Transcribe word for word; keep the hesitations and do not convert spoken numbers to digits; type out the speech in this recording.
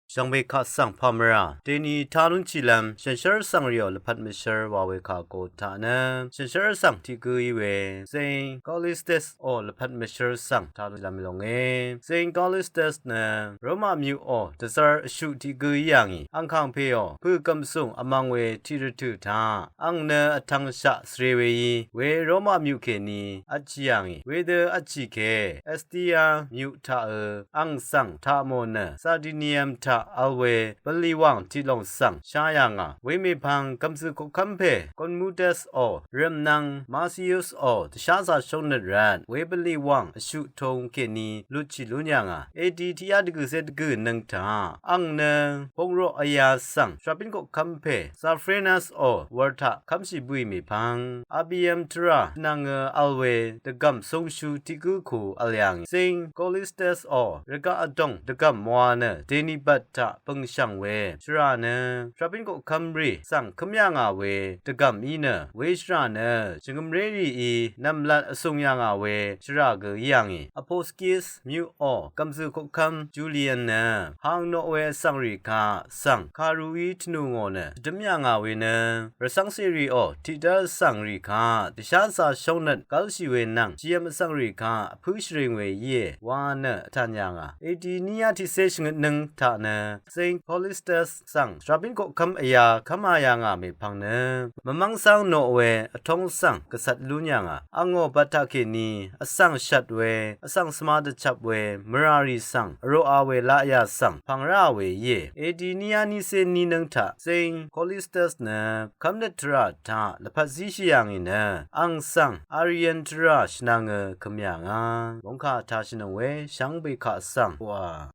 Shvngbe kaq svng pàmvrà deni ta lúnshìlv́m shànshér vsvng rìò lvpat mvshv́r wa we kà go taq nø shànshér vsvng tiq gǿ í we Saint Callistus ò lvpat mvshv́r svng ta lúnshìlv́m longe. Saint Callistus nø Roma myuqò dvzvr vshuq tiq gǿ í yà ngì. Angkàng pèò pø̀ gv̀msùng vmvng we tiq rvtø̀ taq ang nø vtvngshaq svre we í we Roma myuq kèní vtshì yà ngì. Wedø vtshì ke Ostia myuq taq ø ang svng taq mò nø Sardinium taq vl we bvlì wàng tiq lòng svng shá yà ngà. We mèpvng gv̀mzø̀ koqkv́m pè Commodus ò rø̀mnvng Marcius ò dvsházā shóngnøt rvt we bvlì wàng vshuq tōng kèní lutshì lún yà ngà. A D tiqyá dvgø̀cé dvgø̀ nøng taq ang nø pungroq vyā svng shvrabín koqkv́m pè Zafrenas ò wur taq kv́mshì bǿì mèpvng Apium tvrà shvnvng ø vl we dvgv̀m sungshu tiq gǿ ku vl yà ngì. Saint Callistus ò rvgaq vdòng dvgv̀m wa nø deni bvt taq bø̀ngshv̀ng we shvrà nø shvrabín koqkv́m rì svng kǿm yà ngà we dvgv̀m í nø we shvrà nø shvngø̀mré rìí nv̀mlat vsùng yà ngà we shvrà gø í yà ngì. Aposkis myuqò gv̀mzø̀ koqkv́m Julian nø hang noq we vsvng rì kaq svng kàruí tvnù ngò nø shvdǿm yà ngà we nø rvcv́ngcè rìò tiqdv́r vsvng rì kaq dvsházā shóngnøt gv́lshì we nvng shvyv̄m vsvng rì kaq vpǿ shvring we íe wa nø vtàn yà ngà. A D níyá tiqcé shvngøt nøng taq nø Saint Callistus svng shvrabín koqkv́m vyā kv́mā yà ngà mèpvng nø mvmv́ng cáng noq we vtóng svng gvcvt lún yà ngà. Angò bvt taq kèní vsvng shvt we vsvng svma dvchvp we mvràrì svng vroqa we laqyà svng pv̀ng ráà we íe. A D níyá nícé ní nøng taq Saint Callistus nø kv́mnøt tvrà taq lvpat zíshì yà ngì nø ang svng Arian tvrà shvnvng ø kø̀m yà ngà. Mòngkà taq shvnøng we shvngbe kaq svng wa